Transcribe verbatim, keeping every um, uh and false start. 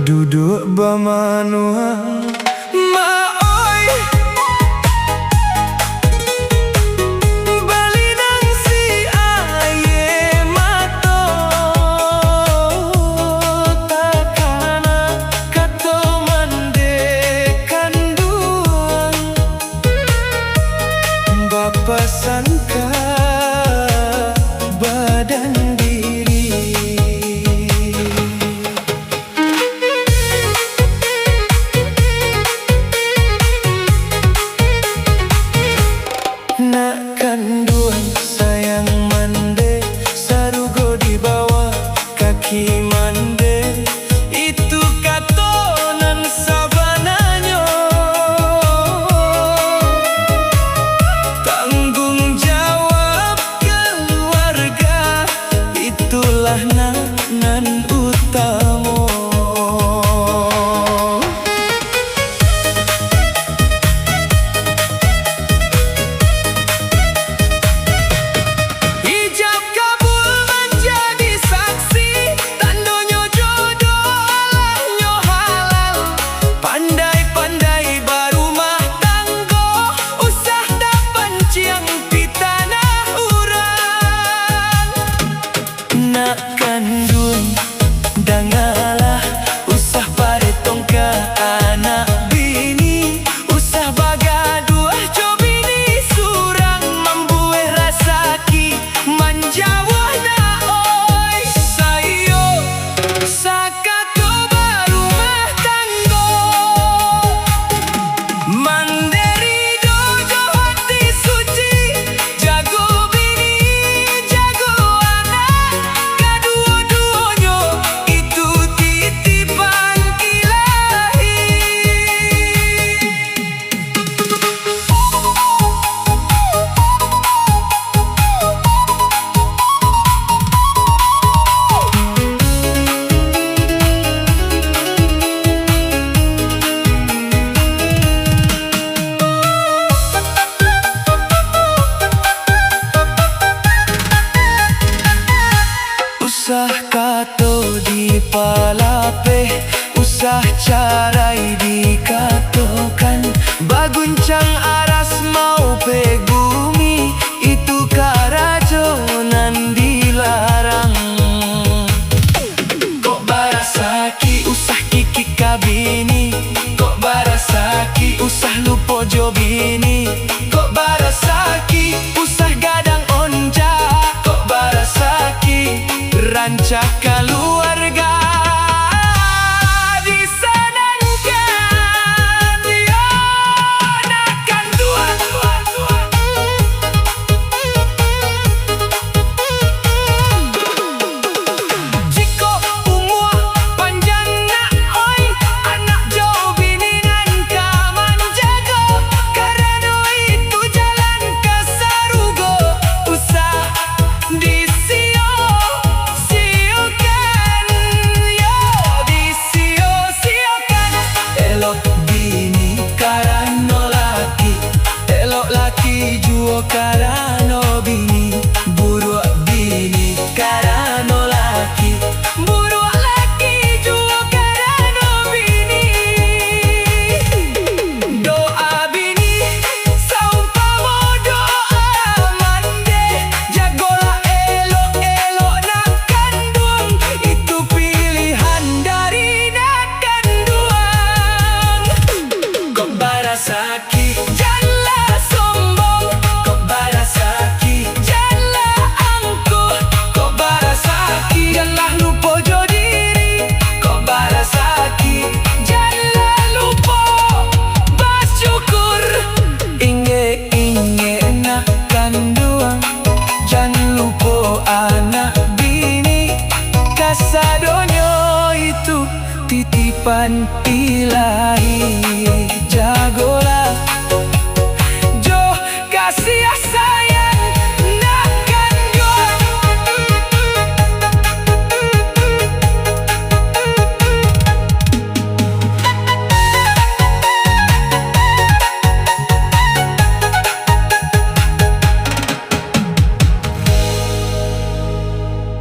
Duduak bamanuang, Mak oi, balinang si aie mato, takana kato mande kanduang, bapasangka badan diri. Nak kanduang sayang mande, sarugo di bawah kaki mande, itu kato nan sabananyo. Tanggung jawab kaluarga, itulah nan, nan utamo. Ijab kabul manjadi saksi, tandonyo jodoh alah nyo halal. Pandai-pandai barumah tanggo, usah tapanciang pitanah urang. Nak kanduang, dangalah, usah paretongka anak bini, usah bagaduah jo bini surang, mambuweh rasaki manjauah nak oi. Saiyo, sakato barumah tanggo, mandiri doh jo hati suci, jago bini, jago anak, kaduo-duonyo itu titipan Ilahi. Usah kato dipalapeh, usah carai dikatokan, baguncang